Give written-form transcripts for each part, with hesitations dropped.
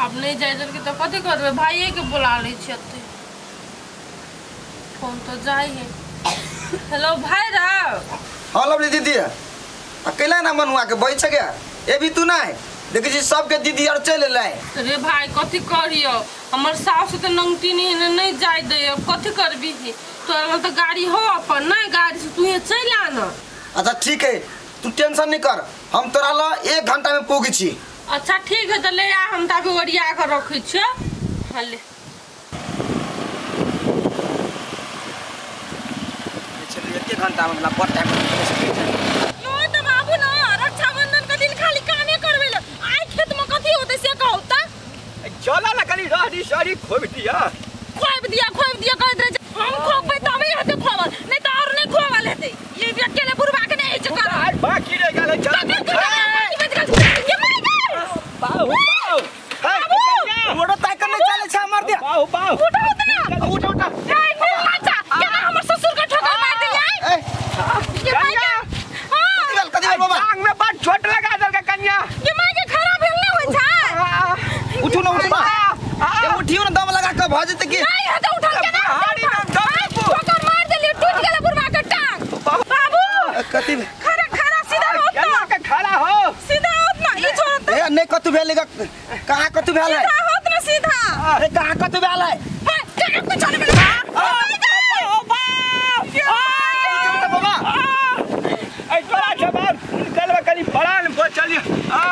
आब नहीं जाय देलकै तऽ कथी करबै भाइये के बोला लै छियै एते फोन तो जाय है। हेलो भाई राव। हाँ लवली दीदी अकेला ना मनुआ के बैठ गया ए भी तू नहीं देखै छी सबके दीदी आर चलि एलै। रे भाई कथी करियो हमर सास तऽ नंगटी नहीं नहीं जाय दैय कथी करबी तोरा लग तऽ गाड़ी हो अपन नहीं गाड़ी से तू चलि आ न। अच्छा ठीक है तू टेंशन नहीं कर हम तोरा ल 1 घंटा में पुगी छी। अच्छा ठीक है तो ले आ हम ताबे ओरिया के रखै छियो। हाँ ले चलिए 1 घंटा में हमरा बड़ टाइम यो त बाबू न रक्षाबंधन के दिन खाली कामे करबे ल आइ खेत में कथी होतै से कहू त चला ना कनी रहरी सरी खोब दिया खोब दिया कहैत रहे हम खोबबै तबे हेतै खोबल नहीं त और नहीं खोबल हेतै ये अकेले बुढ़बा के नहीं छै कर आज बाकी रह गेल चल बाऊ बाऊ मोटर साइकिल नहीं चले छै हमर दे बाऊ बाऊ उठो उतना उठ उठ ए बच्चा केना हमर ससुर के ठोकर मार देलियै ये माई के हां कथि भेल बाबा टांग में बड़ चोट लगा देलकै कन्या ये माई के खराब भेल नै होय छै उठू न उठ बा ए उठियो न दम लगा के भ जेतै की नहीं हेतै उठल के ना ठोकर मार देलियै टूट गेलै बुढ़बा के टांग बाबू कथि खड़ा खड़ा सीधा होत ना के खड़ा हो सीधा होत ना ई छोड़ ए नहीं कथु भेल कहां कथु भेल है सीधा होत ना सीधा अरे कहां कथु भेल है हे केना कुछ नहीं भेल ओ बा बाबा ए तोरा जवाब निकलबा कनी परान बचल आ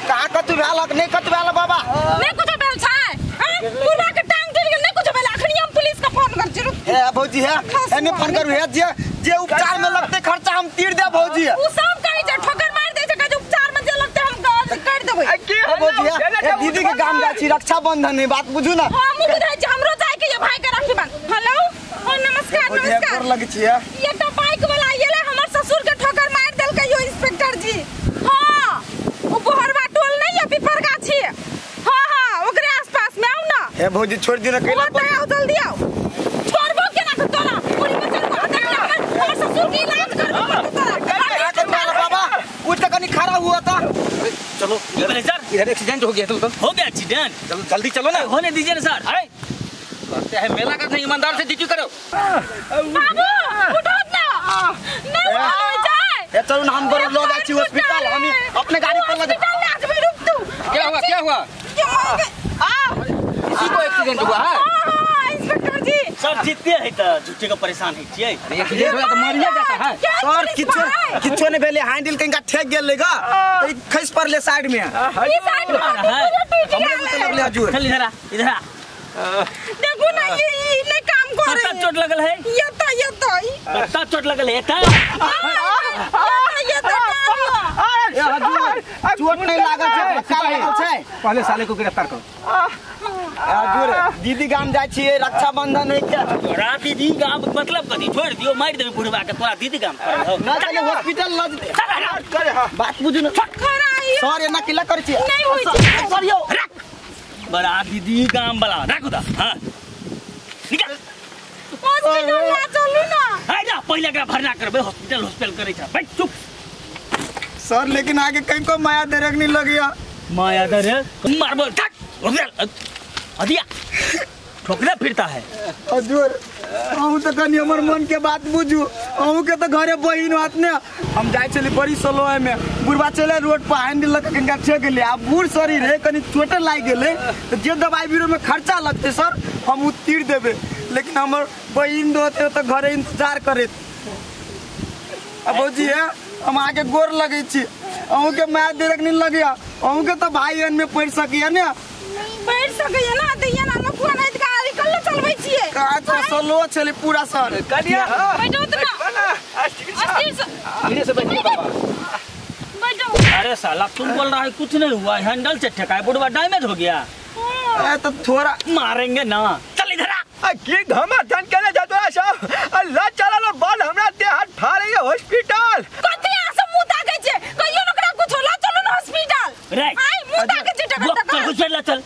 कहां कथु भेल नहीं कथु भेल बाबा नहीं कुछ भेल छै हां बुढ़बा के टांग टूट गेल नहीं कुछ भेल अखनी हम पुलिस के फोन कर छी हे भौजी हे एने फोन करू हे जे जे उपचार में लगते खर्चा हम तीर दे भौजी उ सब कहै छै ठोकर मार दे छै कहै छै उपचार में जे लगते हम कर देबै की भौजी हे दीदी के गाम जाइ छी रक्षाबंधन है बात बुझू ना हां हम बुझै छी हमरो जाय के ये भाई के राखी बांध। हेलो ओ नमस्कार नमस्कार गोर लगै छी ये तो बाइक वाला आइले हमर ससुर के ठोकर मार देलकै यो इंस्पेक्टर जी। हां उ बोहरवा टोल नहीं है पिपर गाछी हां हां ओकरे आसपास में आउ ना। हे भौजी छोड़ दियो ना कैला पर आओ जल्दी आओ छोड़बो केना के तोरा पूरी बचल को देख ले हमर ससुर के इलाज करबो तोरा का बाबा उठ कनी खड़ा हुआ था। चलो सर इधर एक्सीडेंट हो गया तो हो गया एक्सीडेंट चलो जल्दी चलो ना होने दीजिए ना सर। अरे करते हैं मेला का नहीं ईमानदार से ड्यूटी करो बाबू उठो ना नहीं उठो जाए ए चलो ना हम गोर लो जाय छी हॉस्पिटल हम अपने गाड़ी पर लग हॉस्पिटल आज भी रुक तू। क्या हुआ क्या हुआ आ इसी को एक्सीडेंट हुआ है। हां इंस्पेक्टर जी सर जीतते है त झूठे के परेशान है छियै एक्सीडेंट हुआ तो मरिया जाता है सर किछो किछो नहीं भेले हैंडल कहीं ठेक गेल गा त खस पड़ले साइड में ई साइड में टूट गेल हमरे चल इधर आ इधर आ देखो ना ये नहीं काम कर कत्ता चोट लगल है ये तो कत्ता चोट लगल है ता ये तो चोट नहीं लागल छै धक्का लागल छै पहले साले को गिरफ्तार करो। हजूर दीदी गाम जाइ छियै रक्षाबंधन है के तोरा दीदी गाम मतलब कथी छोड़ दियो मार देबे बुढ़बा के तोरा दीदी गाम पर हो ना चले हॉस्पिटल ल बात बुझू ना सर एना किला करै छियै नहीं होई छै सर यो बड़ा दीदी गाम वाला राखू दा हां निकल हॉस्पिटल ला चलू ना हाय जा पहिले एकरा भरना करबे हॉस्पिटल हॉस्पिटल करै छ बैठ चुप सर लेकिन आगे कहीं को माया दरक नहीं लगिया माया दरक मारबो ठक अदिया ठोकना फिरता है हजूर अहूँ तो कनी हमर मन के बात बुझू अहूँ के तो घरे बहिन बात ने हम जाय छली बड़ी सलो में बुढ़बा चले रोड पर हैंडल लग के ठेक गेलै आ बूढ़ शरीर है कनी चोटे लागि गेलै तो जे दवाई बीरो में खर्चा लगते सर हम उ तीर देबे लेकिन हमर बहिन रहते तो घरे इंतजार करे। अब भौजी है हम आगे गोर लगै छी अहूँ के माया देरक नहीं लगिया अहूँ के तो भाई एन में पढ़ सकिया ने पढ़ सकैया ना त ये ना लफुआ नहीं त गाड़ी कल्ले चलबै छियै का तो सलो छले पूरा सर कन्या बैठो त ना अस्थिर से धीरे से बैठिए बाबा बैठो। अरे साला तुम बोल रहा है कुछ नहीं हुआ हैंडल से ठेका है बुढ़वा डैमेज हो गया ए तो थोड़ा मारेंगे ना चल इधर आ की घमा धन केने जा तोरा सब अल्लाह चला लो बल हमरा देह हाथ फाड़े हॉस्पिटल कथि आ सब मुंह ताकै छै कहियो न ओकरा कुछ होला चलू न हॉस्पिटल रे आई मुंह ताकै छै टका टका चल चल चल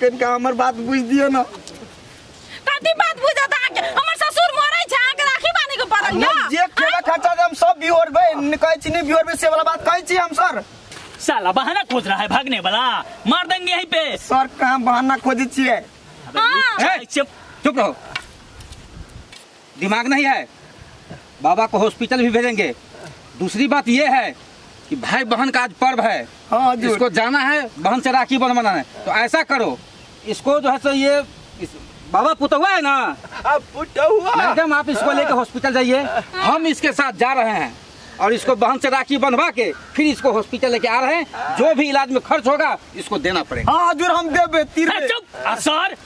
कनिका हमर बात बुझ दियो ना कथि बात बुझत अहाँके हमर ससुर मरै छै अहाँके राखी बान्हे के पड़ल ना जे खेबा खर्चा हम सब बिहोरबै कहै छी नहीं बिहोरबै से वाला बात कहै छी हम सर। साला बहाना खोज रहा है भागने वाला, मार देंगे यहीं पे। सर कहाँ बहाना खोजे छिए? चुप रहो, दिमाग नहीं है। बाबा को हॉस्पिटल भी भेजेंगे। दूसरी बात ये है कि भाई बहन का आज पर्व है, हाँ, इसको जाना है बहन से राखी बनवाना है। तो ऐसा करो, इसको जो है सो ये बाबा पुतहुआ है ना, पुतहुआ मैडम आप इसको लेके हॉस्पिटल जाइए, हम इसके साथ जा रहे हैं और इसको बहन से राखी बंधवा के फिर इसको हॉस्पिटल लेके आ रहे हैं। जो भी इलाज में खर्च होगा इसको देना पड़ेगा। हाँ हजूर हम देबे। सर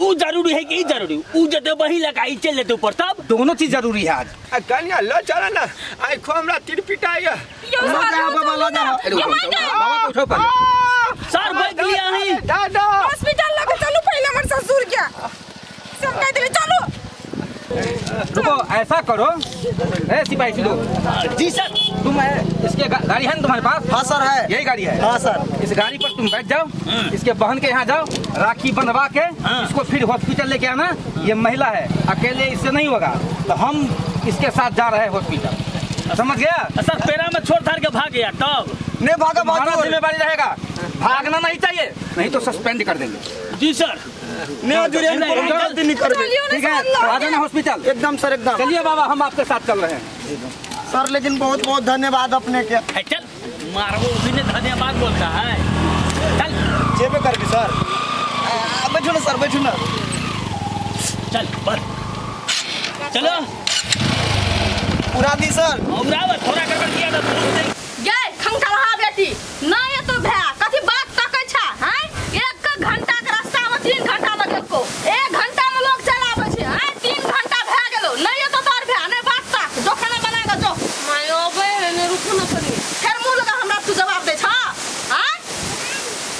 उ जरूरी है कि ई जरूरी? उ जते वही लगाई चल लेते ऊपर, तब दोनों चीज जरूरी है। आज कन्या ल चला ना, आई खो हमरा तीर पिटाई। बाबा को उठो पहले। सर बैठ लिया है दादा, हॉस्पिटल लेके चलू पहले हमर ससुर के सब कह देले चलू। रुको, ऐसा करो, ए सिपाही सुनो। जी सर। तुम इसके गाड़ी है ना तुम्हारे पास? हाँ सर है। यही गाड़ी है? हाँ सर। इस गाड़ी पर तुम बैठ जाओ, इसके बहन के यहाँ जाओ, राखी बंधवा के इसको फिर हॉस्पिटल लेके आना। ये महिला है, अकेले इससे नहीं होगा, तो हम इसके साथ जा रहे हैं हॉस्पिटल। समझ गया? सर पेरा में छोड़ थार के भाग गया तब नहीं भागा, भागा जिम्मेदारी रहेगा, भागना नहीं चाहिए, नहीं तो सस्पेंड कर देंगे। जी सर। नहीं हजूर गलती नहीं करबे। ठीक है, आ जाना हॉस्पिटल। एकदम सर एकदम। चलिए बाबा हम आपके साथ चल रहे हैं सर। लेकिन बहुत बहुत धन्यवाद अपने के। चल मारो उसी ने धन्यवाद बोलता है। चल जेबे करके सर। बैठो ना सर, बैठो ना। चल बस चलो उड़ा दी सर। उड़ावा थोड़ा गड़बड़ किया तो गए खंखरहा बेटी नहीं तो भैया कथी बात तकै छा हैं? एक घंटा के रास्ता में 3 घंटा लगेको, 1 घंटा में लोग चलाबै छै हैं, 3 घंटा भए गेलो। नहीं तो तोर भैया नहीं बात तक जो खाना बना के जो my अबै ने रुकू न कनी। फेर मुंह लगा हमरा तू जवाब दे छा हैं?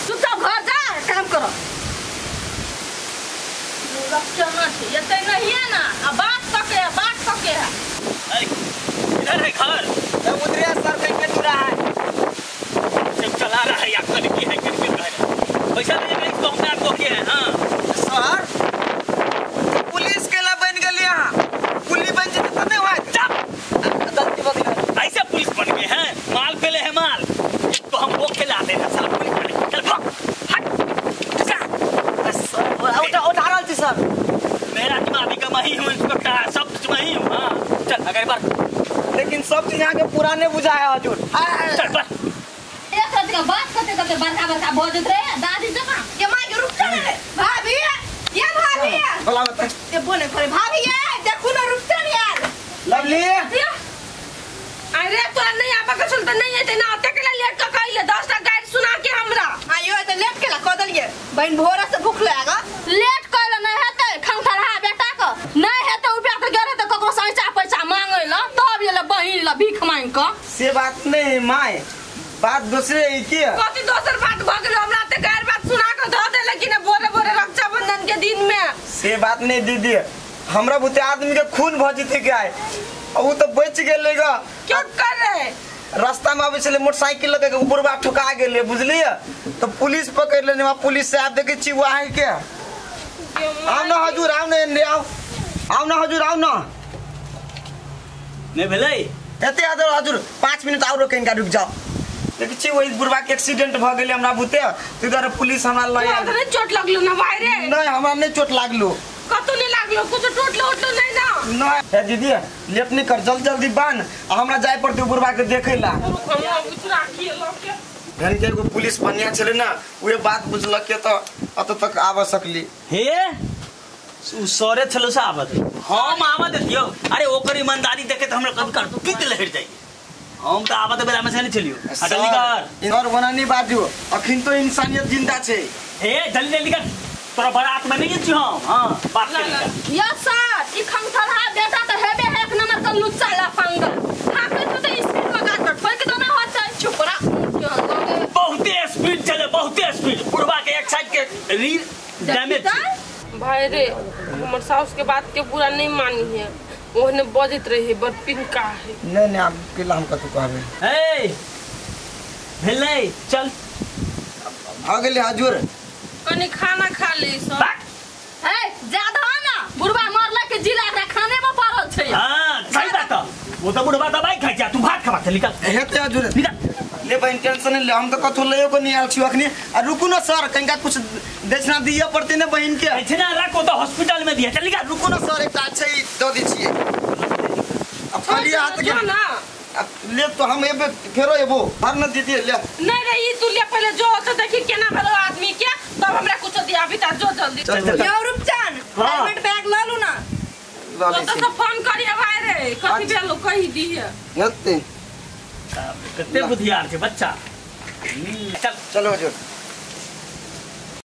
चुपचाप घर जा काम करो। रखना छै एते नहीं है ना, आ बात तके है, बात तके है। अरे इधर है घर। उधरे सर कहीं दूरा है। सब चला रहा है या कर की है करके कह रहा पैसा देगा इसको हमने आपको के है। हां सर पुलिस के ला बन गेली यहां, पुलिस बन जेते त नहीं होत। चुप ऐसे पुलिस बन गए हैं, माल पेले है माल तो हम वो खिला देना साला पुलिस बन। चल भाग हट जा। सर उठा उठा रहल छी सर। मेरा दिमाग का मैं हूं इंस्पेक्टर, सब कुछ मैं ही हूं। हां चल अगर बार लेकिन सब चीज यहाँ के पुराने बुझाया हजूर। चल बस एक रात का बात करते करते बड़का बड़का भोजत रहे दादी जमा के मां के रुक चले रे भाभी, ये भाभी बोला बता ये बोले करे भाभी ये देखू ना रुक चल यार लवली। अरे तोरा नहीं आबा के चलते नहीं एते ना ओते के लेट क कइले 10 टा गाइड सुना के हमरा आयो त लेट के ला क देलिए बहन भोरा से भूख लागा। लेट कइले नहीं हेतै खंखरहा बेटा क नहीं हेतै रुपया त गेल त ककरो सैचा पैसा मांगै ल तब ये ल बहिन ल भीख मांग क। से बात नहीं my, बात दूसरे है की कथि दोसर बात भ गेल हमरा त गैर बात सुना के ध देले कि ने बोरे बोरे रक्षाबंधन के दिन में। से बात नहीं दीदी, हमरा बुते आदमी के खून भ जेते के आए उ तो बच गेलै ग। क्यों कर रहे रास्ता में आबै छलै मोटरसाइकिल लगे के बुढ़बा ठोका गेलै बुझलियै, तो पुलिस पकड़ लेने वहाँ पुलिस से आप देखे छी वहाँ के। आओ ना हजूर, आओ ना एने आओ, आओ ना हजूर, आओ ना। नहीं भेलै एते आ जाओ हजूर, 5 मिनट और रोके इनका रुक जाओ। देखे छी वही बुढ़बा के एक्सीडेंट भ गेलै हमरा बुते, तो इधर पुलिस हमरा लय आयल। तोरा चोट लागलो ना भाई रे? नहीं हमरा नहीं चोट लागलो, कतौ नहीं लागलो, कुछ टूटलो उटलो नहीं ना? नहीं दीदी लेट नहीं कर, जल्दी जल्दी बांध, हमरा जाय पड़तै बुढ़बा के देखै ला। हमरा कुछ राखी ल के घर के एगो पुलिस बनिया छलै ना, उहे बात बुझलक के त अत तक आब सकली। हे उ सरे छलो से आबत हम आबत दियो। अरे ओकर ईमानदारी देखे त हमरा कभी कर पित लहर जाई। हम त आबत बेला में से नहीं चलियो। जल्दी कर और वना नहीं बाजू, अखिन तो इंसानियत जिंदा छे। हे जल्दी जल्दी कर, तोरा बारात में नहीं छी हम। हां बात कर यस सर, ई खंखरहा बेटा त हेबे है एक नंबर का लुच्चा लफंगा। हाके तो स्पीड में गाड़ ठोक दो ना होत चुप रह। बहुते स्पीड चले, बहुते स्पीड, बुढ़वा के एक साइड के रील डैमेज। भाई रे हमर साउस के बात के पूरा नहीं मानी है, ओहने बजत रहे बड़ पिनका है। नहीं नहीं आप के ला हम कतौ कहबे। ए भेलै चल आ गेलै हजूर, कनी खाना खा ले सब। ए ज्यादा ना बुढ़वा मरला के जिला रे खाने में पड़ल छै। हां सही बात, वो तो बुढ़वा दवाई खाइ छै, तू भात खबा चल निकल। हेते हजूर निकल, ले बहिन टेंशन नहीं ले, हम तो कथो लेयो को नहीं आयल छी अखनी। आ रुकू ना सर, कनिका कुछ दक्षिणा दिए पड़ते ने बहिन के। दक्षिणा रखो तो हॉस्पिटल में दिया। चल निकाल। रुकू ना सर, एकटा छै दऽ दै छियै। अब खाली हाथ के जो ना अब ले तो हम एबे फेरो एबो भर न दीदी ले। नहीं रे ई तू ले पहले जो तो देखी केना भेलो आदमी के, तब हमरा कुछ दिया अभी ता जो जल्दी। चल, चल। यौ रूपचंद, हेलमेट बैग ल लू ना। लऽ लै तो छी। सब फोन करिए भाई रे, कथी भेलो कहि दिए। हेतै। कते बुधियार छै बच्चा। चल चलो हजुर।